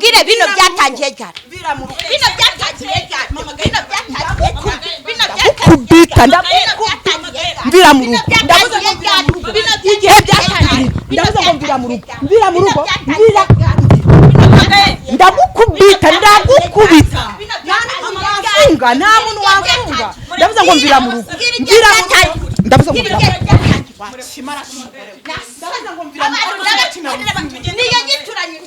Umbwire bino byatangiye ryari? Bino byatangiye ryari? Bino byatangiye ryari? Bino Kubita. byatangiye ryari? Mvira mu rugo. Ndavuze ngo mvira mu rugo. Igihe byatangiriye, ndavuze ngo mvira mu rugo, mvira mu rugo, mvira. Ndagukubita, ndagukubita. Nta muntu wafunga, nta muntu wafunga. Ndavuze ngo mvira mu rugo, mvira mu rugo. Ndavuze ngo mvira mu rugo. Ndavuze ngo mvira mu rugo. Niyo nyituranye.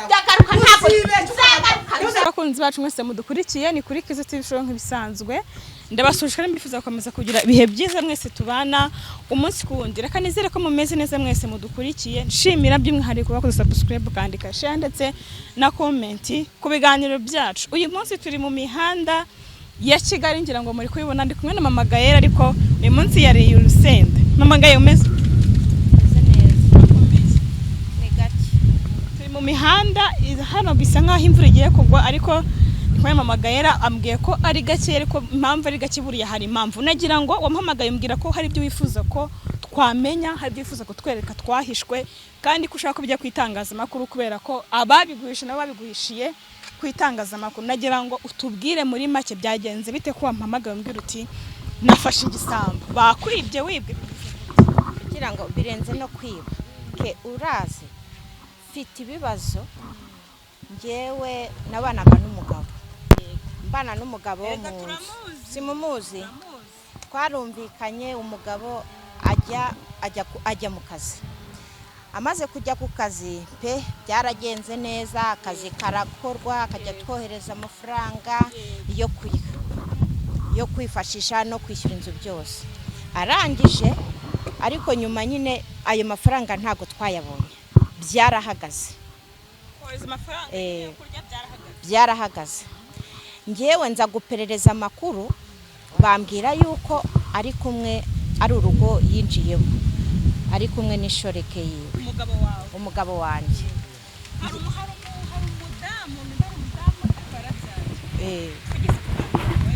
Ndagaruka, ntabwo nzagaruka. Abakunzi bacu mwese mudukurikiye, ni kuri Kiza TV Show nk'ibisanzwe. Ndabasuje kandi mbifuza gukomeza kugira ibihe byiza mwese tubana umunsi ku wundi. Reka nizere ko mumeze neza mwese mudukurikiye. Nshimira by'umwihariko bakoze subscribe, ukandika share ndetse na comment ku biganiro byacu. Uyu munsi turi mu mihanda ya Kigali, ngira ngo muri kubibona. Ndi kumwe na Mama Gayera, ariko uyu munsi yariye urusenda. Mama Gayera, umeze? Ni gake. Turi mu mihanda hano, bisa nkaho imvura igiye kugwa, ariko ndi kumwe na Mama Gayera, ambwiye ko ari gake. Ariko impamvu ari gake, buriya hari impamvu. Nagira ngo wamuhamagaye umbwira ko hari ibyo wifuza ko twamenya, hari ibyo wifuza kutwereka twahishwe, kandi ko ushaka kubijya ku itangazamakuru kubera ko ababiguhishe nabo babiguhishiye ku itangazamakuru. Nagira ngo utubwire muri make byagenze bite ko wampamagaye umbwira uti nafashe igisambo, bakwibye, wibwe? Kugira ngo birenze no kwiba ke, urazi mfite ibibazo. Njyewe nabanaga n'umugabo, mbana n'umugabo wo Erega mu nzu. Turamuzi. Simumuzi? Twarumvikanye, umugabo ajya mu kazi. Amaze kujya ku kazi pe, byaragenze neza, akazi karakorwa, akajya twohereza amafaranga yo kurya, yo kwifashisha no kwishyura inzu byose. Arangije ariko nyuma nyine ayo mafaranga ntabwo twayabonye, byarahagaze. Kohereza amafaranga yo kurya byarahagaze? Byarahagaze. Ngewe nza guperereza amakuru, bambwira yuko ari kumwe, ari urugo yinjiyemo, ari kumwe n'inshoreke yiwe. Umugabo wawe? Umugabo wanjye. Hari umudamu, niba ari umudamu ariko yarabyaye. Twigeze kuganira nawe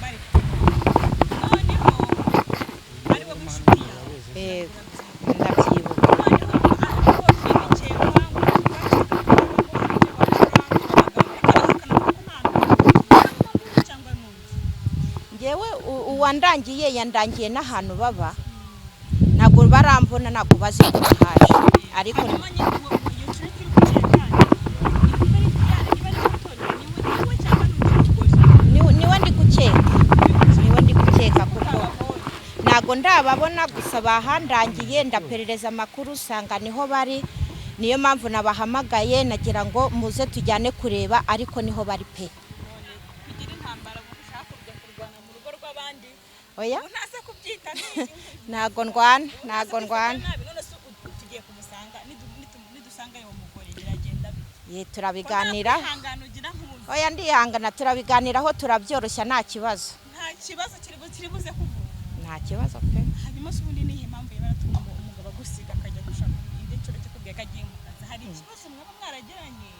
bari kumwe, noneho ari we w'inshuti yawe. Yego, ndabyibuka. Noneho ariko bikekwa ngo bakeka ko hari ibyo bakora abagabo, ariko arahakana ko nta n'umwe cyangwa n'undi. Ngewe uwandangiye yandangiye n'ahantu baba, ntabwo barambona, ntabwo bazi ko bahaje, ariko Hanyuma nyine uwo iyo nshuti uri gukeka niba ari niba ari muto, niwe cyangwa ni undi mugore? Niwe ndi gukeka, niwe ndi gukeka kuko utababonye. Ntabwo ndababona, gusa bahandangiye, ndaperereza amakuru usanga niho bari. Niyo mpamvu nabahamagaye, nagira ngo muze tujyane kureba, ariko niho bari pe. None kugira intambara ngo ushaka kujya kurwana mu rugo rw'abandi? Oya. Ubu ntaze kubyita n'iki? Ntabwo ndwana, ntabwo ndwana. Nabi none se tugiye kumusanga, nidusanga uwo mugore biragenda bite? Ye, turabiganira. Ko nta kwihangana ugira nkuzi. Oya, ndihangana, turabiganiraho, turabyoroshya, nta kibazo. Nta kibazo kiri buze kuvuka? Nta kibazo pe. Hanyuma se ubundi nihe mpamvu yaba yaratuma umugabo agusiga akajya gushaka indi nshoreke, kubwiye ko agiye mu kazi? Hari ikibazo mwaba mwaragiranye?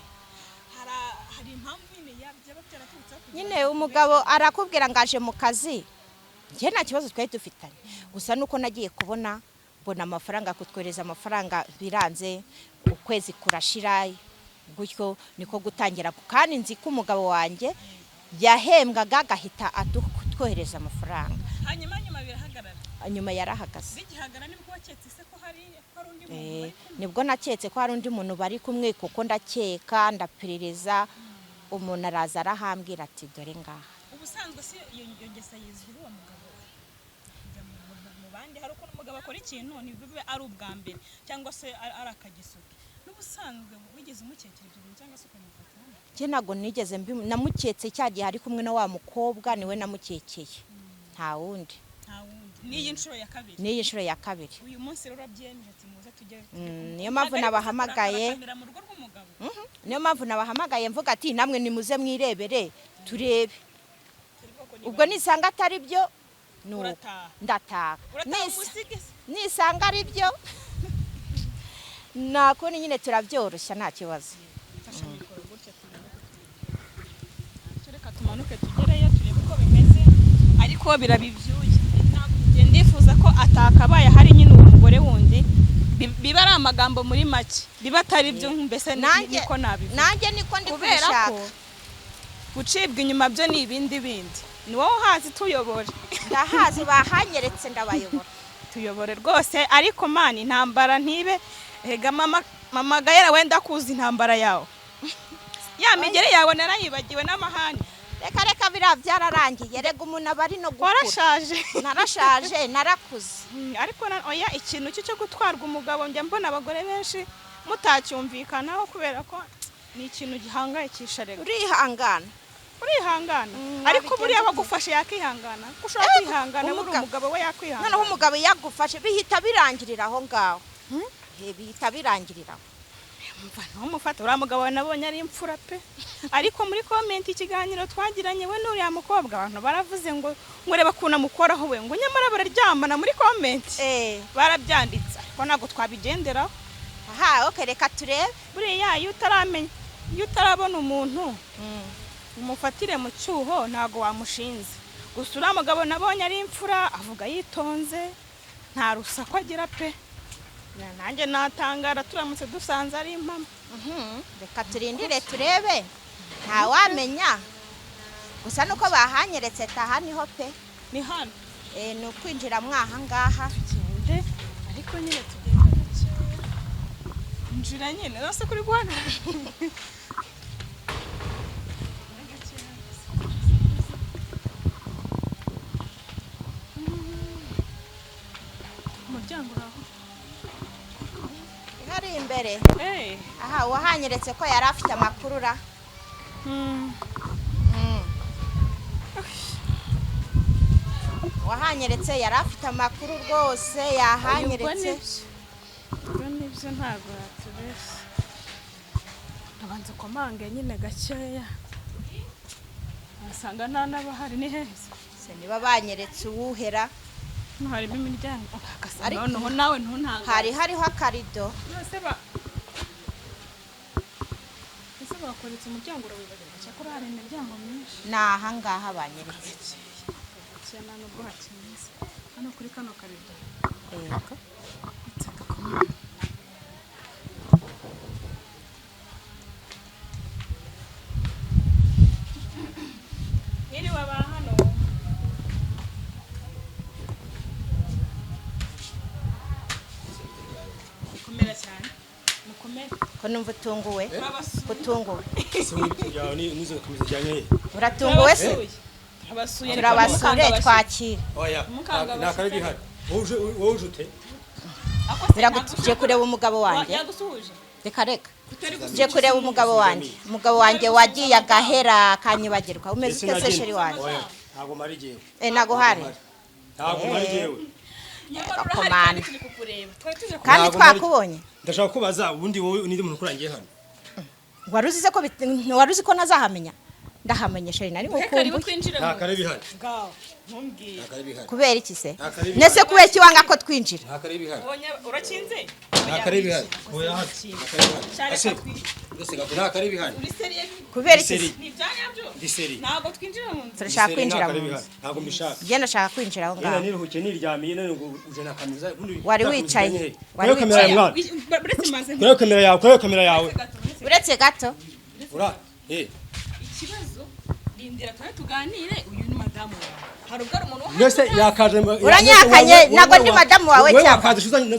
Hari impamvu nyine byaba byaraturutseho kugira Nyine ngo umugabo arakubwira ngo aje mu kazi. Njye nta kibazo twari dufitanye, gusa nuko nagiye kubona mbona amafaranga, kutwohereza amafaranga biranze, ukwezi kurashira gutyo, niko gutangira. Kandi nzi ko umugabo wanjye yahembwaga agahita atwohereza amafaranga. Hanyuma nyuma birahagarara? Nyuma yarahagaze. Bigihagarara nibwo waketse se ko hari undi muntu bari kumwe? Nibwo naketse ko hari undi muntu bari kumwe, kuko ndakeka, ndaperereza, umuntu araza arahambwira ati dore ngaha. Ubusanzwe si iyo ngeso yizwiho uwo mugabo we kujya mu bandi? Hari ukuntu umugabo akora ikintu ntibibe ari ubwa mbere cyangwa se ari akageso ke. N'ubusanzwe wigeze umukekera ibyo bintu cyangwa se ukamufatira? Njye ntabwo nigeze namuketse cya gihe ari kumwe na wa mukobwa, niwe namukekeye, nta wundi. Nta wundi. N'iyi nshuro ya kabiri? N'iyi nshuro ya kabiri. Uyu munsi rero urabyemeje ati muze tujye? Niyo mpamvu nabahamagaye. Turakamira mu rugo rw'umugabo. Niyo mpamvu nabahamagaye mvuga ati namwe nimuze mwirebere turebe. Ubwo nisanga atari byo ni uko. Urataha? Ndataha. Urataha umusige se? Nisanga ari byo, nta kundi nyine, turabyoroshya, nta kibazo. Fasha mikoro gutya turebe ko reka tumanuke tugereyo turebe uko bimeze, ariko birabibyuye. Ntabwo ndifuza. wifuza ko atakabaye hari nyine uwo mugore wundi, biba ari amagambo muri make, biba atari byo, mbese niko nabivuga. Nanjye niko ndi Kubera kubishaka. ko gucibwa inyuma byo ni ibindi bindi. Ni wowe uhazi, tuyobore. Ndahazi, bahanyeretse, ndabayobora. Tuyobore rwose, ariko mani intambara ntibe. Ega mama Gahera, wenda kuza intambara yawe, ya migeri yawe narayibagiwe n'amahane. Reka reka, biriya byararangiye. Rega umuntu aba ari no gukura. Warashaje. Narashaje, narakuze. Ariko oya, ikintu cyo gutwarwa umugabo, njya mbona abagore benshi mutacyumvikanaho, kubera ko ni ikintu gihangayikisha rega. Urihangana. Urihangana, ariko buriya bagufashe yakihangana, ushobora kwihangana buri umugabo we yakwihangana. Noneho umugabo yagufashe bihita birangirira aho ngaho. Bihita birangirira aho. Mva ntumufate, uriya mugabo nabonye ari imfura pe. Ariko muri comment ikiganiro twagiranye we n'uriya mukobwa, abantu baravuze ngo reba ukuntu amukoraho we, ngo nyamara bararyamana muri comment. Barabyanditse, ariko ntabwo twabigenderaho. Aha, okay, reka turebe. Buriya iyo utaramenya, iyo utarabona umuntu umufatire mu cyuho, ntabwo wamushinze. Gusa uriya mugabo nabonye ari imfura, avuga yitonze, nta rusaku agira pe. Nanjye natangara turamutse dusanze ari impamo. Reka turindire turebe, ntawamenya. Gusa nuko bahanyeretse, taha niho pe. Ni hano. Ni ukwinjira mwaha ngaha. Tugende, ariko nyine tugende gakeya. Injira nyine zose kuri guhagarara. Umuryango uraho. Hari imbere. Aha, uwahanyeretse ko yari afite amakuru ra. Uwahanyeretse yari afite amakuru rwose, yahanyeretse. Ubwo nibyo, ntabwo yatubeshye. Abanza ukomange nyine gakeya, wasanga nta n'abahari. Ni heza. Se niba banyeretse uwuhera. Hano harimo imiryango. Ariko noneho nawe ntuntangare. Hari hariho akarido. Ese bakoretse umuryango urawibagirwa? Cyakora hari imiryango myinshi. Ni aha ngaha banyeretse. Gakeya, nta nubwo hakinze. Hano kuri kano karido. Yego. Mwiriwe aba hano. Mukomera cyane. Mukomere. Ko numva utunguwe? Utunguwe. Uratunguwe se? Turabasuye. Turabasure, twakira. Oya, nta karere ihari. Wowe uje ute? Biragutuje kureba umugabo wanjye? Yagusuhuje. Reka reka. Nje kureba umugabo wanjye. Umugabo wanjye wagiye agahera kanyibagirwa. Umeze ute se sheri wanjye? Oya, ntabwo mari jewe. Ntago hari. Ntabwo mari jewe. Komanda. Kandi twakubonye. Ndashaka kubaza ubundi wowe uninde umuntu kurangiye hano. Waruzi ko waruzi ko nazahamenya? Ndahamenye sheri, nari ngukumbuye. Nta karere ihari. Ngaho ntumbwiye. Nta karere ihari. Kubera iki se? Nese kubera iki wanga ko twinjira? Nta karere ihari. Urakinze? Nta karere ihari. Oya, nta karere ihari. Kubera iki se? Ni ibyanyabyo? Ndi seri. Ntabwo twinjira mu nzu. Turashaka kwinjira mu nzu. Ntabwo mbishaka. Njye ndashaka kwinjira aho ngaho. Niruhukiye niryamiye none ngo uje na kamera. Wari wicaye. Wari wicaye. Kuri kamera yawe, kuri kamera yawe. Uretse gato. Ura, Ikibazo rindira twe tuganire, uyu ni madamu wawe. Hari ubwo ari umuntu Mbese yakaje Uranyakanye, ntabwo ndi madamu wawe cyangwa.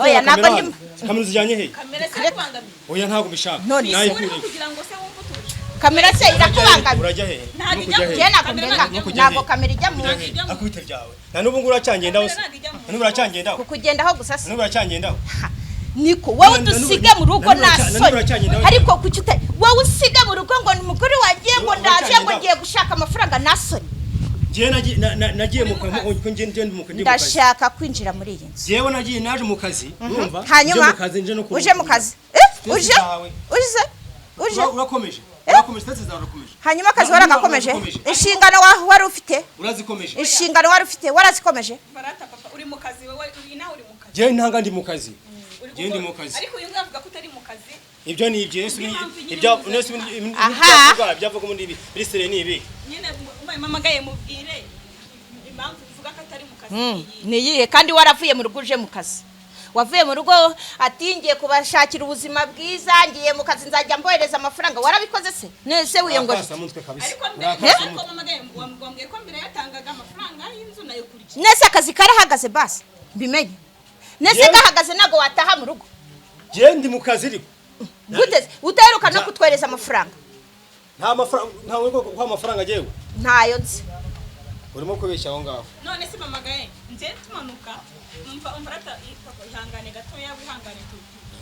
Oya, ntabwo ndi kamera zijyanye he? Kamera se irakubangamiye. Oya, ntabwo mbishaka. None se kugira ngo se wumve utuje. Kamera se irakubangamiye. Urajya he? Ntabwo ijya mu Njye ntabwo ndenga. Ntabwo kamera ijya mu nzu. Akubite ryawe. Na n'ubu ngura cyangendaho se. N'ubu uracyangendaho. Kukugendaho gusa se. N'ubu uracyangendaho. Niko wowe dusige mu rugo nta soni. Ariko kuki wowe usige mu rugo ngo ni mugore wagiye ngo ndaje ngo ngiye gushaka amafaranga nta soni. Njye nagiye mu kazi. Ndashaka kwinjira muri iyi nzu. Jewe nagiye naje mu kazi, urumva? Hanyuma uje mu kazi. Uje? Uje? Uje? Urakomeje. Urakomeje, tese zawe urakomeje. Hanyuma akazi waragakomeje. Inshingano wari ufite? Urazikomeje. Inshingano wari ufite warazikomeje? Barata papa, uri mu kazi wowe, uri nawe uri mu kazi. Jewe ntanga ndi mu kazi. Jewe ndi mu kazi. Ariko uyu ngavuga ko utari mu kazi. Ibyo ni ibyo Yesu ibyo Yesu Aha. Ibyavuga muri ibi. Biri sere ni ibi. Nyine mama gaye mubwire impamvu Uvuga ko atari mu kazi ni iyihe? Ni iyihe kandi waravuye mu rugo uje mu kazi? Wavuye mu rugo ati ngiye kubashakira ubuzima bwiza, ngiye mu kazi, nzajya mbohereza amafaranga. Warabikoze se? Nese wiyongoje? Urakasamutwe kabisa. Ariko mbere, Urakasamutwe. ariko mama Gaye, wambwiye ko mbere yatangaga amafaranga y'inzu nayo kurya. Nese akazi karahagaze basi mbimenye? Nese gahagaze ntabwo wataha mu rugo? Njye ndi mu kazi ariko. Gute se? Udaheruka no kutwohereza amafaranga. Nta mafaranga, nta uri kuha amafaranga agewe. Ntayo nzi. Urimo kubeshya aho ngaho. None se mama Gaye, njye tumanuka umva, umva rata, papa, ihangane gatoya, wihangane tu.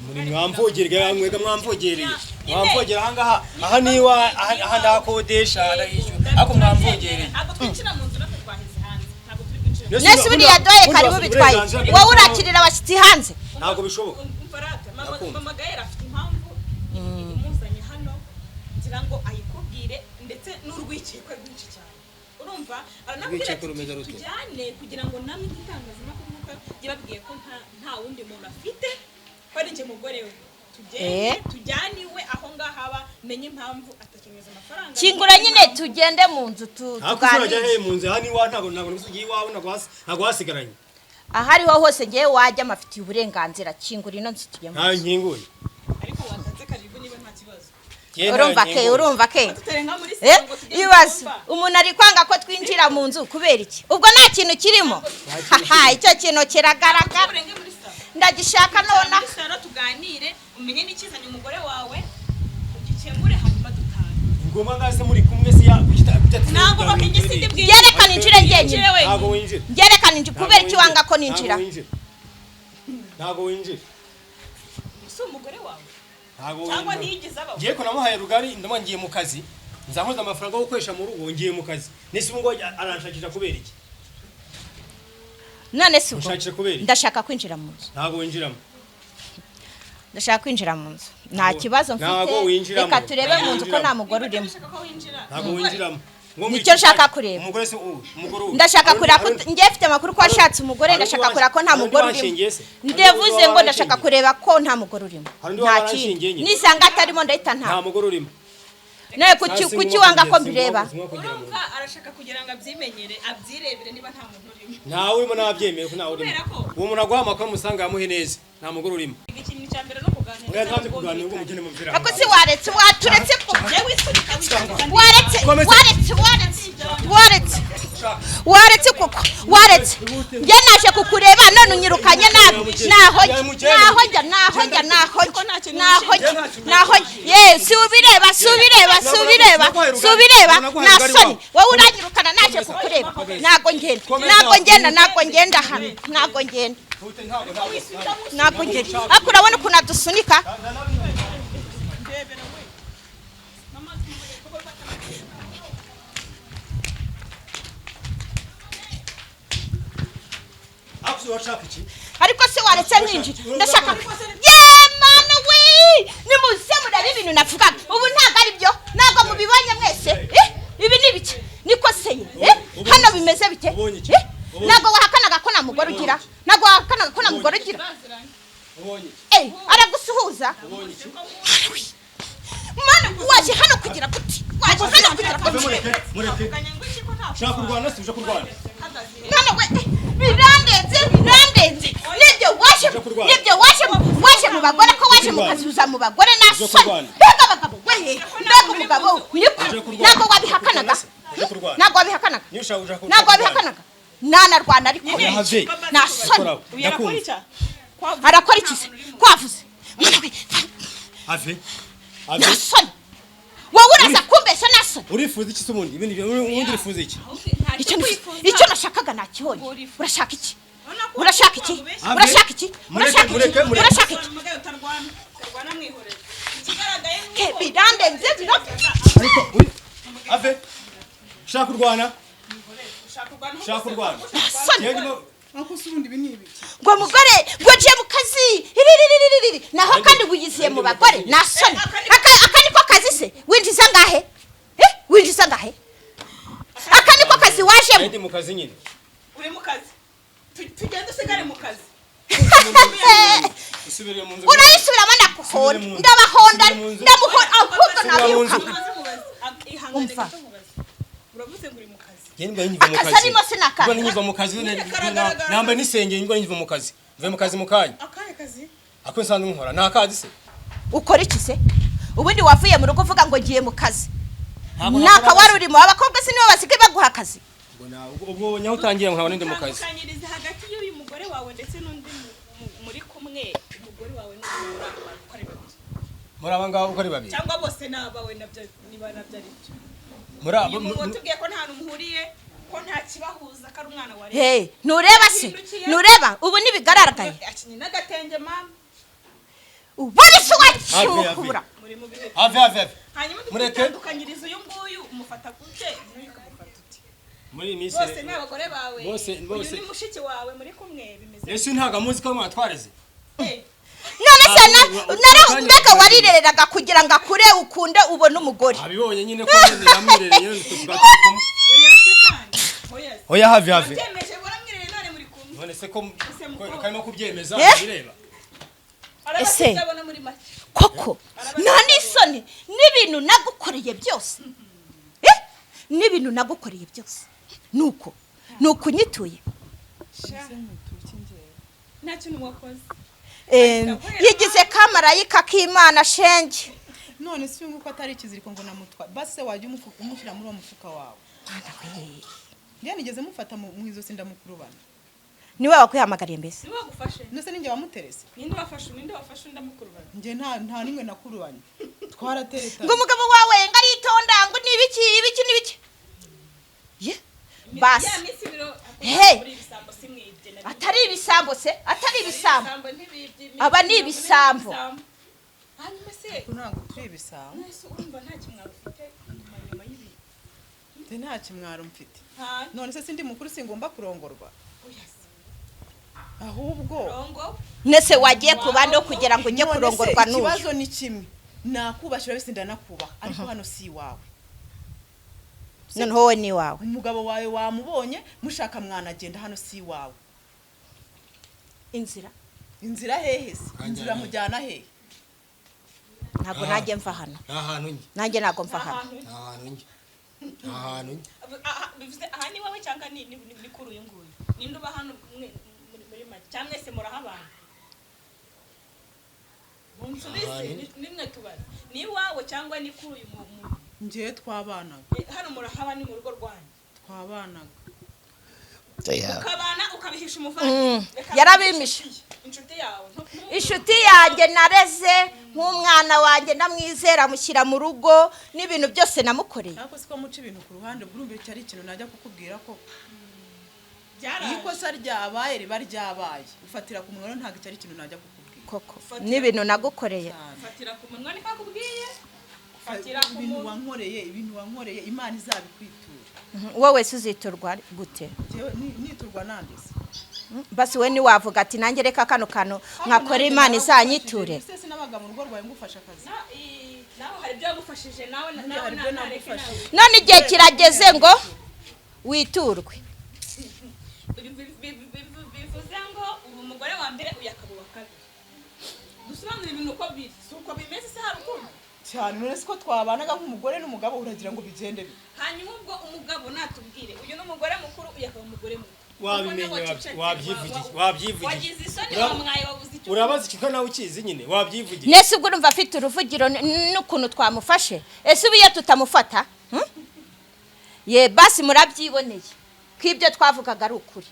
Muri mwamvogerwa, mwega mwamvogereye. Nyine. Mwamvogera aha ngaha, aha niwa aha ndakodesha, ndayishyura, ariko mwamvogereye. Ntabwo twinjira mu nzu, natwe twaheze hanze, ntabwo turi kwinjira mu Nese Nese buriya doye karibu ubundi bitwaye uburenganzira wowe urakirira abashyitsi hanze? Ntabwo bishoboka. Umva rata mama. Ndakumva. Mama Gaye afite impamvu imuzanye hano, ngira ngo ayikubwire, ndetse n'urwikekwe rwinshi cyane. Urumva aranakubwira Urwikekwe ati rumeze rute? Tujyane kugira ngo namwe nk'itangazamakuru, nk'uko yababwiye ko nta wundi muntu afite, ko ari njye mugore we, tugende tujyane iwe aho ngaho aba, menye impamvu atakinyuza amafaranga. Kingura nyine tugende mu nzu Ntabwo uzajya tuganire. he mu nzu? Aha niwa, ntabwo ugiye iwawe, ntabwo wasigaranye. Aho ariho hose ngewe wajya amafitiye uburenganzira. Kingura ino nzu tujye mu Ntayo nzu. nkinguye. Ariko watanze karibu niba nta kibazo. Njye ntayo Urumva ke? nkinguye. Urumva ke? Tuterenga muri Eh, salo ngo tujye mu ibibazo cyumba. Umuntu ari kwanga ko twinjira mu nzu kubera iki? Ubwo nta kintu kirimo. Haha, icyo kintu kiragaragara. Turenge muri salo. Ndagishaka nona. Muri salo tuganire, umenye n'ikizanye umugore wawe, ugikemure, hanyuma dutahe. Ngoma ngaze muri kumwe se ya kuki? Ntabwo bakenge sindi bwinjire. Byerekana injire njyenyine. Winjire wenyine. Ntabwo winjira. Byerekana injire. Kubera iki wanga ko ninjira? Ntabwo winjira, ntabwo winjira. Si umugore wawe? Ntabwo Cyangwa winjira. ntiyigeze abaho? Ngiye ko namuhaye rugari, ndamwa ngiye mu kazi, nzahoza amafaranga yo gukoresha mu rugo, ngiye mu kazi. Nese ubu ngo aranshakisha kubera iki? None si ubwo? Unshakisha kubera iki? Ndashaka kwinjira mu nzu. Ntabwo winjiramo. Ndashaka kwinjira mu nzu, nta kibazo mfite. Ntabwo winjiramo. Reka turebe mu nzu ko nta mugore urimo. Ndashaka ko winjira. Ntabwo winjiramo. Ngo Nicyo nshaka kureba. Umugore se ubu, umugore ubu. Ndashaka kureba ko Hari njye mfite amakuru ko washatse umugore. Hari undi Ndashaka kureba ko nta hari undi mugore urimo. wanshingiye se? Hari undi Ndavuze ngo waba ndashaka wanshingiye? kureba ko nta mugore urimo. Hari undi Nta waba kindi. wanshingiye nyine? Nisanga atarimo ndahita Nta nta mugore urimo. Nawe kuki Nta, kuki singomba wanga ko kugera, mbireba? singomba kugera mu Urumva arashaka kugira ngo abyimenyere, abyirebere niba nta muntu urimo. Ntawe urimo, nabyemeye ko ntawe urimo. Kubera ko- Uwo muntu aguha amakuru amusanga yamuhe neza, nta mugore urimo. Ikintu cya mbere no kuganira. Oya, ntabyo kuganira, ubwo mugende muvira. Ako si waretse, waturetse ko Yewe isunika wisunika. Waretse. Komeza. Waretse, waretse, waretse, waretse koko, waretse. Njye naje kukureba none unyirukanye nabi. Naho njya, naho njya, naho njya, naho njya, naho njya, naho njya. Ye, si ubireba, si ubireba, si ubireba, si ubireba? Nta soni, wowe uranyirukana naje kukureba. Ntago ngenda, ntago ngenda, ntago ngenda hano, ntago ngenda, ntago ngenda. Ariko urabona ukuntu adusunika. Ndebera we. Mama, Akuze washaka iki? Ariko se waretse nkinjira? Ndashaka. Ye mana we, nimuze murebe ibintu navugaga. Ubu ntabwo ari byo? Ntabwo mubibonye mwese? Eh, ibi ni ibiki? Niko se ye? Eh, hano bimeze bite? Ubonye iki? Eh, ntabwo wahakanaga ko nta mugore ugira? Ntabwo wahakanaga ko nta mugore ugira? Baziranye. Ubonye iki? Eh, aragusuhuza. Ubonye iki? Mana, waje hano kugira gute? Waje hano kugira Ave, gute? mureke, mureke. Kanya ngo iki ko nta Ushaka kurwana se? Uje kurwana? hagaze. Mwana we, birandenze, birandenze. Nibyo waje, Uje kurwana. nibyo waje, waje mu bagore ko waje Uje kurwana. mukazuza mu bagore Uje nasoni. kurwana. Mbega abagabo we, mbega umugabo niko. Uje kurwana. Ntabwo wabihakanaga? Uje kurwana. Ntabwo wabihakanaga? Niba ushaka, ushaka Ntabwo wabihakanaga? Nanarwana ariko. Have. Nasoni. Uyu arakora icya? Arakora iki se kwavuze? Mwana we. Have, have. Nasoni, wowe uraza kumbeshya nasoni. Urifuza iki se ubundi? Ibindi ubundi urifuza iki? Icyo icyo nashakaga nakibonye. Urashaka iki? Urashaka iki? Have. Urashaka iki? Mureke, Urashaka iki? mureke, mureke. Urashaka iki? Utarwana, utarwana, mwihorere. Ikigaragaye ni Ke uko birandenze, birandenze. Ariko uri, have, ushaka kurwana? ushaka kurwana. Ushaka kurwana? Soni. Njyewe ndimo- Ariko se ubundi ibi ni ibiki? Ngo mugore ngo ngiye mu kazi riririririri, naho kandi wiyiziye mu bagore. Nta soni? Aka niko kazi se? Winjiza ngahe? Eh, winjiza ngahe? Aka niko kazi wajemo? Ndi mu kazi nyine. Uri mu kazi. Tugende usigare mu kazi. Usubire mu nzu. Urayisubiramo, ndakuhonda, ndabahonda, ndamuhonda ahubwo. Subira mu nzu. Nabirukanka. Mubaze, mubaze. Ihangane Umva. gato mubaze. Uravuze ngo uri mu kazi. Njye nibwo nkiva mu Akazi kazi. arimo sinakahe. Nibwo nkiva mu kazi. Karagaragara. Nambaye n'isengeri, nibwo nkiva mu kazi, mvuye mu kazi mu kanya. Akahe kazi? Ako nsanzwe nkora ni akazi se? Ukora iki se? Ubundi wavuye mu rugo uvuga ngo ngiye mu kazi. Ntabwo Naka nakora wari urimo, abakobwa si nibo basigaye baguha akazi? Ubwo ubwo ubonye aho utangiye, nkaba nindi mu kazi. Tandukanyiriza hagati y'uyu mugore wawe ndetse n'undi muri kumwe, umugore wawe n'undi muri aba bantu uko ari babiri. Muri aba ngaba uko ari babiri? Cyangwa bose ni abawe, nabyo niba nabyo ari byo. Muri abo Uyu muntu watubwiye ko nta hantu muhuriye, ko nta kibahuza, ko ari umwana wa leta. Hey, ntureba se? Ntureba ubu ntibigaragaye? Akinye n'agatenge, mama. Ubundi se Have, wacyukura? Muri mu bihe. Have, have, have. Hanyuma Mureke. dutandukanyiriza uyu nguyu umufata gute, n'uyu ukamufata ute? Muri iyi minsi Bose ni abagore bawe. Bose- bose. Uyu ni mushiki wawe muri kumwe, bimeze Yesu ntabwo amuzi ko mwatwareze. bite? None se mbega warirereraga kugira ngo akure ukunde ubone umugore? Abibonye nyine ko nyine yamwirereye tuba turi kumwe. Oya se kandi, oya se. Oya, have, have. Wabyemeje, waramwirereye, none muri kumwe. None se ko Ese mukobwa. karimo kubyemeza? Eh? Bireba. Ese. Arabasize muri make. Koko nta n'isoni n'ibintu nagukoreye byose? Eh? N'ibintu nagukoreye byose nuko nuko unyituye? Nta kintu wakoze. Yigize kamarayika k'Imana shenge. None si uyu nguko atari ikiziriko ngo namutwa base, wajya umushyira muri uwo mufuka wawe? Mwana we. Njye nigeze mufata mu izosi ndamukurubana? Niwe wakwihamagariye mbese? Niwe wagufashe? None ninjye wamuterese? Ninde wafashe, ninde wafashe undi amukurubana? Njye nta nimwe nakurubanye, twaratereta. Ngo umugabo wawe ngo aritonda, ngo ni ibiki ibiki n'ibiki ye basi. Ya minsi ibiro. Hey! Muri ibisambo simwibye na Atari ibisambo se, atari ibisambo. Ibisambo ntibibye. Aba ni ibisambo. Hanyuma se Ntabwo turi ibisambo. Mwese urumva nta kimwaro ufite nyuma y'ibi? Njye nta kimwaro mfite. Nta? None se sindi mukuru, singomba kurongorwa? Oya se. Ahubwo Rongo. Nese wagiye ku bandi kugira ngo ujye None se kurongorwa n'uyu? ikibazo ni kimwe, nakubashyira wese, ndanakubaha, ariko hano si iwawe. Noneho wowe ni iwawe? Umugabo wawe wamubonye, mushaka mwanagenda, hano si iwawe. Inzira. Inzira hehe se? Inzira mujyana hehe? Ntabwo Ah. nanjye mva hano. Nta hantu njye. Nanjye ntabwo mva hano. Ahantu. Nta hantu njye, nta hantu njye. Aha, bivuze aha ni wowe cyangwa ni kuri uyu nguyu? Ninde uba hano muri make, cyangwa mwese murahabana? Munsubize. Ahantu. Nimwe tubaze, ni iwawe cyangwa ni kuri uyu Njyewe twabanaga. Hano murahaba, ni mu rugo rwanyu? Twabanaga. Ukabana ukabihisha umuvandimwe? Reka. Yarabimishe. Inshuti yawe. Inshuti yanjye nareze nk'umwana wanjye, ndamwizera, mushyira mu rugo n'ibintu byose namukoreye. Ariko siko muca ibintu ku ruhande, ubwo urumva icyo ari ikintu najya kukubwira ko Byaraje. iyo ikosa ryabaye riba ryabaye, ufatira ku munwa, ntabwo icyo ari ikintu najya kukubwira. Koko n'ibintu nagukoreye. Cyane. Fatira ku munwa, niko akubwiye, fatira ku Ibintu munwa. wankoreye, ibintu wankoreye, Imana izabikwitura. Wowe se uziturwa gute? Njyewe niturwa nandese? Basi we ntiwavuga ati nanjye reka kano kantu nkakora, Imana izanyiture? Se sinabaga mu rugo rwawe ngufasha akazi? Nawe hari ibyo yagufashije nawe. Nanjye Nawe hari ibyo nareke nagufashije. nawe. None igihe kirageze ngo witurwe. Bivuze ngo ubu umugore wa mbere, uyu akaba uwa kabiri. Dusobanure ibintu uko biri, si uko bimeze se? Hari ukuntu Cyane, none siko twabanaga nk'umugore n'umugabo, uragira ngo bigende bite? Hanyuma ubwo umugabo natubwire, uyu ni umugore mukuru, uyu akaba umugore muto. Wabimenye, Kuko nawe wacecetse, wabyivugiye, wabyivugiye. Wagize isoni, wamwaye, wabuze icyo. Urabaza iki ko nawe ukizi nyine, wabyivugiye. Nese ubwo urumva afite uruvugiro n'ukuntu twamufashe? Ese ubu iyo tutamufata, Ye basi murabyiboneye ko ibyo twavugaga ari ukuri.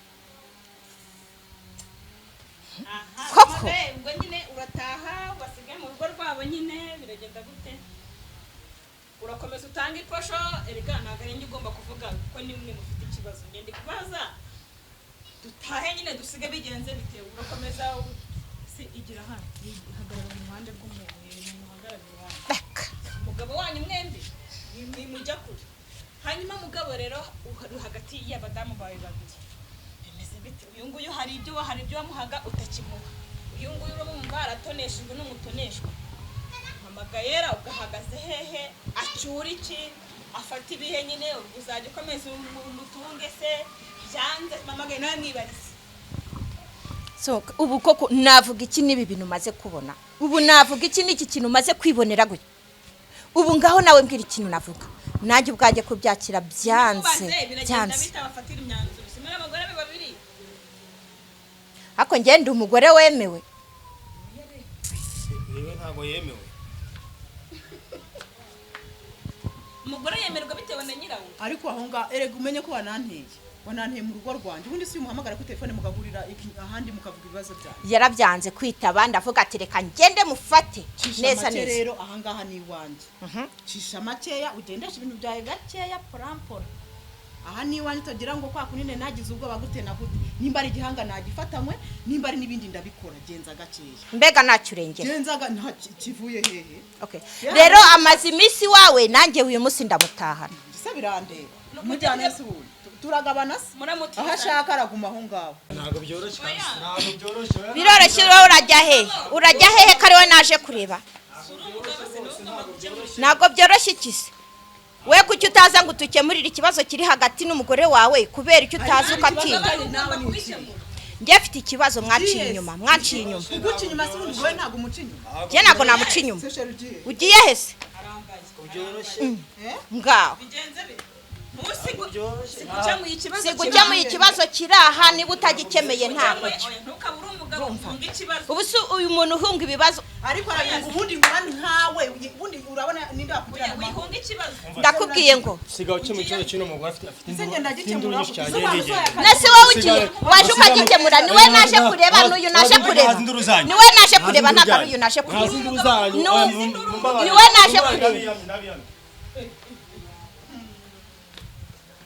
Aha, Koko. maze ubwo nyine urataha, basigaye mu rugo rwabo nyine, biragenda gute? Urakomeza utanga iposho? Erega ntabwo ari njye ugomba kuvuga kuko ni mwe mufite ikibazo. Ngende kubaza, dutahe nyine, dusige bigenze bite? Urakomeza si igira hano, hagarara mu ruhande rw'umuntu, muhagarare iruhande. Reka. Umugabo wanyu mwembi nimujya kure. Hanyuma mugabo rero, uri hagati y'abadamu bawe babiri, bimeze bite? Uyu nguyu hari ibyo wamuhaga utakimuha, uyu nguyu urumva aratoneshejwe n'umutoneshwa. Mama Gayera, ugahagaze hehe? Acyura iki, afata ibihe nyine? Ubwo uzajya ukomeza umutunge se? Byanze. Mama Gayera, nawe mwibarize. So, ubu koko navuga iki n'ibi bintu umaze kubona? Ubu navuga iki n'iki kintu umaze kwibonera gutya? Ubu ngaho nawe mbwira ikintu navuga. Nanjye ubwanjye kubyakira byanze. Nikubaze, biragenda Byanze. bite abafatira imyanzuro? Si muri abagore be babiri? Ariko njye ndi umugore wemewe. Yewe, ntabwo yemewe. Umugore yemerwa bitewe na nyirawo. Ariko aho ngaho erega umenye ko wananteye mu rugo rwanjye. Ubundi si umuhamagara kuri telefone mugahurira ahandi mukavuga ibibazo byanyu? Yarabyanze kwitaba, ndavuga ati reka ngende mufate Cisha neza make. neza. Rero ahangaha ni iwanjye. Cisha makeya, ugendesha ibintu byawe gakeya, porampora. Aha ni iwanjye, utagira ngo kwa kunine nagize ubwoba gute na gute. Nimba ari igihanga nagifatanywe, nimba ari n'ibindi ndabikora. Genza gakeya. Mbega ntacyo urengera. Genza nta kivuye hehe? Okay. Rero amaze iminsi wawe, nanjye uyu munsi ndamutahana. Gisa birandeba. Mujyane se ubundi. Turagabana se? Muramutse. Aho ashaka araguma aho ngaho. Ntabwo byoroshye kabisa, ntabwo byoroshye. Biroroshye. Wowe urajya hehe? Urajya hehe ko ariwe naje kureba? Ntabwo byoroshye iki se? We kuki utaza ngo utukemurire ikibazo kiri hagati n'umugore wawe? Kubera icyo utazi ukatinya. Nawe ni ikihe? Njye mfite ikibazo, mwaciye inyuma, mwaciye inyuma. Uguca inyuma se ubundi wowe ntabwo umuca inyuma? Njye ntabwo namuca inyuma. Se chéri, ugiye? Ugiye he se? Byoroshye. Eh? Ngaho. Bigenze bite? Sigukemuye ikibazo. Sigukemuye ikibazo kiri aha, niba utagikemeye ntabwo Oya, ntukabure umugabo ufunga ikibazo. Ubu se uyu muntu uhunga ibibazo? Ariko arabinga ubundi nkora nkawe, ubundi urabona ninde wakugirana Oya, amahoro? wihunga ikibazo. Ndakubwiye ngo Sigaho ukemura ikibazo cy'uno mugore, afite Ese induru, ngenda afite induru gikemura nyinshi cyane. izuba. Ndigenda. Nese wowe ugiye waje ukagikemura? Niwe naje kureba, n'uyu naje kureba. Niwe naje kureba, ntabwo ari uyu naje kureba. Ntazi induru zanyu. No. Oya, mumbabarire. Niwe naje Mumbabarire, kureba. ndabiyamye, ndabiyamye.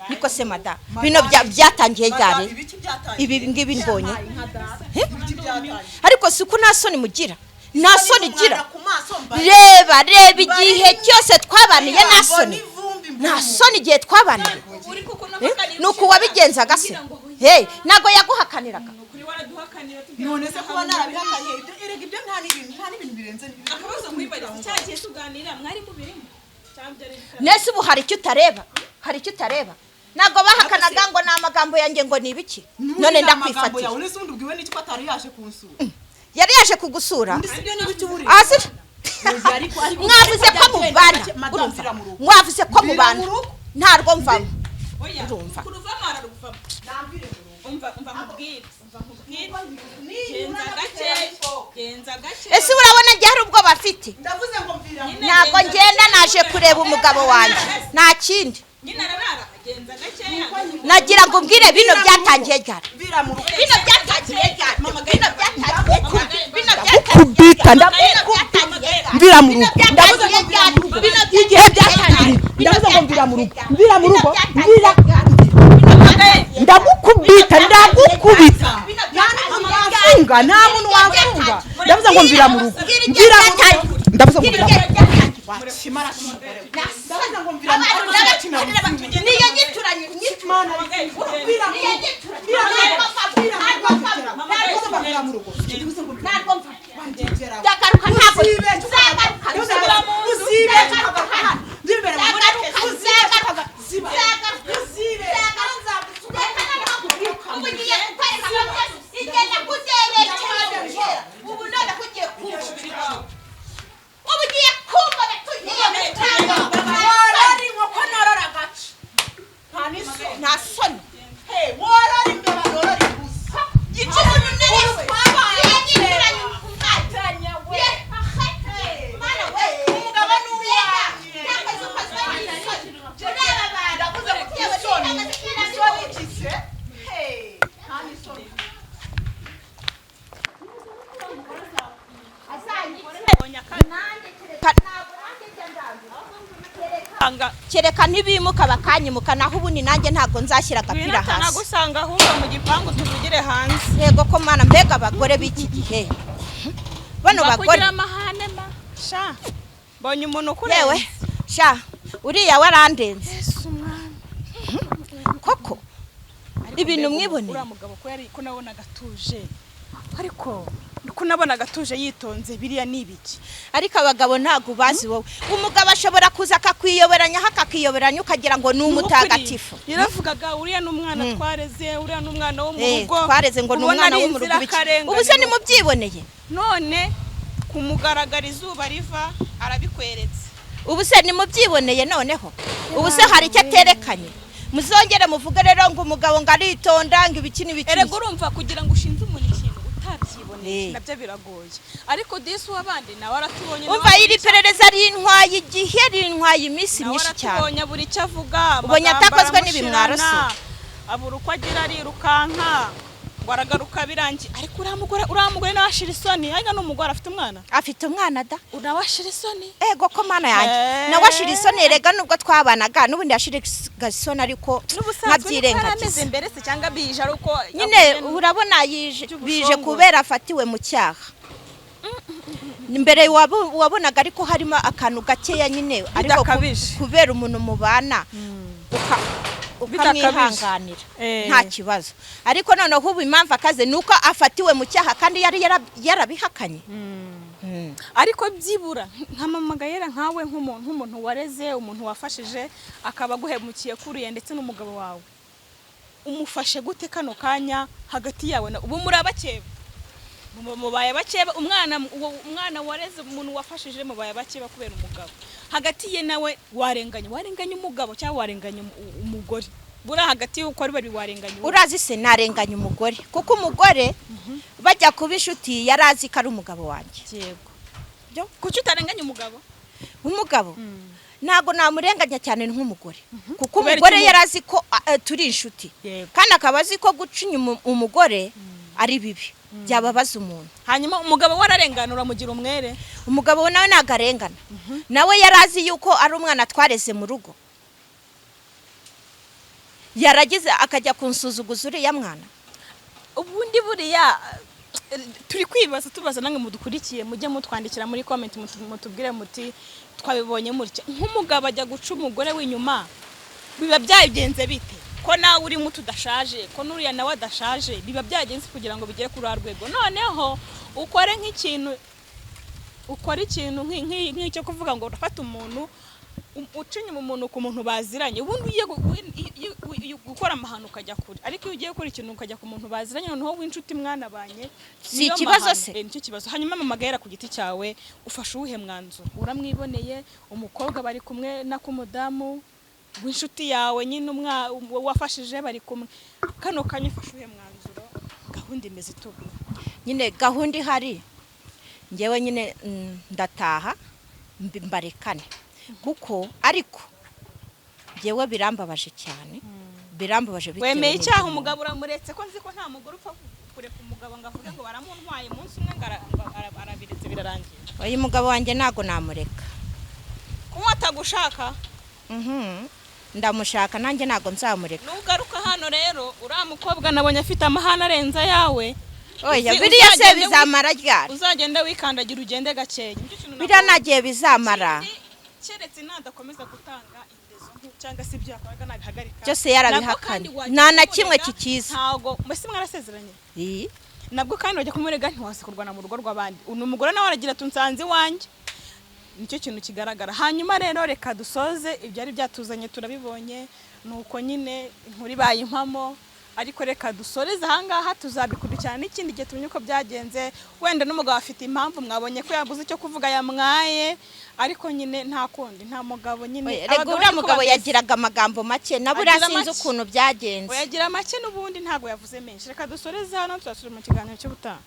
Niko se mada, bino byatangiye ryari? Ibiki byatangiye? Ibi ngibi mbonye. Ibiki byatangiye? Ariko si uko nta soni mugira, nta soni ugira. Umwanda ku maso mba Reba, reba igihe cyose twabaniye, nta soni, n'ivumbi. Nta soni igihe twabaniye. Uri kuko Eh? Ni uku wabigenzaga se? Hey, ntabwo yaguhakaniraga? Kuri waraduhakanira tubwira. None se kuba narabihakanye ibyo, erega ibyo nta n'ibintu birenze. Akabazo nkwibariza, cya gihe tuganira mwari mubirimo cyangwa byari bitari? Nese ubu hari icyo utareba? Hari icyo utareba? Ntabwo bahakanaga ngo ni amagambo yanjye, ngo ni ibiki? None ndakwifatira. None se ubundi ubwiwe n'iki ko atari yaje kunsura? Yari yaje kugusura. Undi si byo n'ibiki buri? Hasi. Ariko Mwavuze ko mubana. Madame, Urumva? mvira mu rugo. Mwavuze ko Mvira mu mubana. rugo. Ntarwo mvamo. Oya. Urumva? Kuruvamo araruvamo. Nambire mu rugo. Umva, umva nkubwire, umva nkubwire, genza Ninyura gake, genza gake. Ese urabona njye hari ubwoba afite? Ndavuze ngo mvira mu rugo. Ntabwo ngenda, naje kureba umugabo wanjye, nta kindi. Nyine ararara, genza gakeya. Nagira ngo umbwire bino byatangiye ryari. Mvira mu rugo. Bino byatangiye ryari? Bino byatangiye ryari? Bino Kubita. byatangiye ryari? Mvira mu rugo. Ndavuze ngo mvira mu rugo. Igihe byatangiriye, ndavuze ngo mvira mu rugo, mvira mu rugo, mvira. Ndagukubita, ndagukubita. Nta muntu wafunga, nta muntu wafunga. Ndavuze ngo mvira mu rugo, mvira mu rugo. Ndavuze ngo mvira mu rugo. Wakimara cy'umugore we. Ndavuze ngo mvira mu rugo. Niyo nyituranye. Mana, mvira mu rugo, mvira mu rugo, mvira mu rugo. Ndavuze ngo mvira mu rugo. Ndavuze ngo mvira mu rugo. Wangegera we. Ndagaruka, ntabwo Uzibeshye nzagaruka. uzibeshye ukagaruka hano. Ndibera mu rugo. Nzagaruka. Uzibeshye Nzagaruka. ziba. Nzagaruka. Uzibeshye. Nzagaruka. Ubu ngiye kukwereka ko igenda kuzerekera. Ubu noneho ugiye kumbona, ubu ugiye kumbona tugiye gutanga. Worora inkoko, norora agace. Nta n'isoni. Nta soni. Hey, worora imbeba, norora ipusi. Gica umuntu neza. Twabaye Yituranye. Tanya we. Mana we. Umugabo ni uwanjye. Ntakoze ukozwe n'isoni. Ureba abantu. Ndavuze ngo isoni. Isoni ikise. Hey, nta n'isoni. Anga. Kereka ntibimuka bakanyimuka, naho ubundi nanjye ntabwo nzashyira agapira hasi. Nagusanga ahubwo mu gipangu tuvugire hanze. Yego ko Mana, mbega abagore b'iki gihe, bano bagore. Bakugira amahane ma sha, mbonye umuntu ukurenze. Yewe sha, uriya warandenze. Yesu mwami. Koko Ariko ibintu mbega mwiboneye. Uriya mugabo ko yari ko nabonaga atuje, ariko ko nabonaga atuje yitonze, biriya ni ibiki? Ariko abagabo ntabwo ubazi wowe. Umugabo ashobora kuza akakwiyoberanyaho, akakiyoberanya ukagira ngo ni umutagatifu. Yaravugaga uriya ni umwana twareze, uriya ni umwana wo mu Eh, rugo. twareze ngo ni Ubona umwana ari wo mu rugo ibiki. inzirakarengane. Ubu se nimubyiboneye? None kumugaragara izuba riva arabikweretse. Ubu se nimubyiboneye noneho? Ubu se hari icyo aterekanye? Muzongere muvuge rero ngo umugabo ngo aritonda, ngo ibiki n'ibiki. Erega urumva, kugira ngo ushinze umuntu ikintu utabyiboneye Eh. nabyo biragoye, ariko disi w'abandi nawe aratubonye, nawe Umva, iri abura icyo- perereza rintwaye igihe, rintwaye iminsi nawe myinshi cyane. aratubonye, abura icyo avuga. Ubonye Amagambo atakozwe n'ibimwaro se? aramushirana, abura uko agira, arirukanka ngo aragaruka birangiye. Ariko uriya mugore nawe ashira isoni. Ariko ni umugore afite umwana. Afite umwana da. Nawe ashira isoni. Ego ko Mana yanjye. Eh. Nawe ashira isoni erega, nubwo twabanaga n'ubundi yashiraga isoni, ariko N'ubusanzwe niko yari ameze nkabyirengagiza. mbere se, cyangwa bije ari uko Nyine ahuye urabona yije by'ubushongore. Bije kubera afatiwe mu cyaha. Mbere wabonaga ariko harimo akantu gakeya nyine, ariko Bidakabije. kubera umuntu mubana Bidakabije. ukamwihanganira Eh. nta kibazo. Ariko noneho ubu impamvu akaze ni uko afatiwe mu cyaha kandi yari yarabihakanye. Ariko byibura nka mama Gahera, nkawe nk'umuntu wareze, umuntu wafashije, akaba aguhemukiye kuriya ndetse n'umugabo wawe, umufashe gute kano kanya hagati yawe na ubu muri abakeba? Mubaye abakeba, umwana uwo umwana wareze, umuntu wafashije, mubaye abakeba kubera umugabo. Hagati ye nawe warenganya umugabo cyangwa warenganya umugore? Buriya hagati y'uko ari babiri warenganya uwo? Urazi se, narenganya umugore, kuko umugore bajya kuba inshuti yari azi ko ari umugabo wanjye. Yego. Byo? Kuki utarenganya umugabo? Umugabo ntabwo namurenganya cyane nk'umugore, kuko Kubera umugore iki? yari azi ko turi inshuti, Yego. kandi akaba azi ko guca inyuma umugore ari bibi, byababaza umuntu. Hanyuma umugabo we ararenganura, mugira umwere? Umugabo we nawe ntabwo arengana. Nawe yari azi yuko ari umwana twareze mu rugo, yaragize akajya kunsuzuguza uriya mwana. Ubundi buriya turi kwibaza, tubaza namwe mudukurikiye, mujye mutwandikira muri comment, mutubwire muti twabibonye mutya: nk'umugabo ajya guca umugore w'inyuma, biba byagenze bite? Ko nawe urimo tudashaje, ko n'uriya nawe adashaje, biba byagenze kugira ngo bigere kuri uriya rwego? Noneho ukore nk'ikintu, ukora ikintu nk'icyo kuvuga ngo urafata umuntu uca inyuma umuntu ku muntu baziranye. Ubundi ugiye gukora amahano ukajya kure, ariko iyo ugiye gukora ikintu ukajya ku muntu baziranye, noneho w'inshuti mwanabanye, Si niyo ikibazo mahano. se? Eh, nicyo kibazo. Hanyuma mama Gahera, ku giti cyawe ufashe uwuhe mwanzuro? Uramwiboneye umukobwa bari kumwe na k'umudamu w'inshuti yawe nyine, wafashije, bari kumwe kano kanya, ufashe uwuhe mwanzuro? Gahunda imeze itubu? Nyine gahunda ihari, ngewe nyine ndataha mbarekane, kuko ariko ngewe birambabaje cyane, birambabaje bitewe Wemeye n'ibyo icyaha, umuntu. Umugabo uramuretse, ko nzi ko nta mugore upfa kureka umugabo ngo avuge ngo baramuntwaye umunsi umwe ngo arabiretse birarangiye. Uyu mugabo wanjye ntabwo namureka. Kunywa atagushaka? Mhm. Ndamushaka nanjye, ntabwo nzamureka. Nugaruka hano rero, uriya mukobwa nabonye afite amahane arenze ayawe. Oya, biriya se bizamara ryari? Uzagende wikandagira, ugende gakeya. Nicyo kintu Biriya nabonye. nta gihe bizamara. Ikindi, keretse nadakomeza gutanga indezo cyangwa se ibyo yakoraga nabihagarika. Byose Nabwo yarabihakanye. kandi wajya Nta na kimwe kumurega, kikiza. ntabwo mbese mwarasezeranye? Iyi. Nabwo kandi wajya kumurega, ntiwaza kurwana mu rugo rw'abandi. Uyu umugore nawe aragira ati unsanze iwanjye. Nicyo kintu kigaragara. Hanyuma rero reka dusoze, ibyari byatuzanye turabibonye, nuko nyine inkuru ibaye impamo. Ariko reka dusoreze ahangaha, tuzabikurikirana n'ikindi gihe tumenye uko byagenze. Wenda n'umugabo afite impamvu, mwabonye ko yabuze icyo kuvuga, yamwaye, ariko nyine nta kundi, nta mugabo nyine. Oya, rega Abagabo uriya niko mugabo bameze. yagiraga amagambo make na buriya Agira sinzi make. ukuntu byagenze. Oya, agira make n'ubundi, ntabwo yavuze menshi. Reka dusoreze hano, tuzasubira mu kiganiro cy'ubutaha.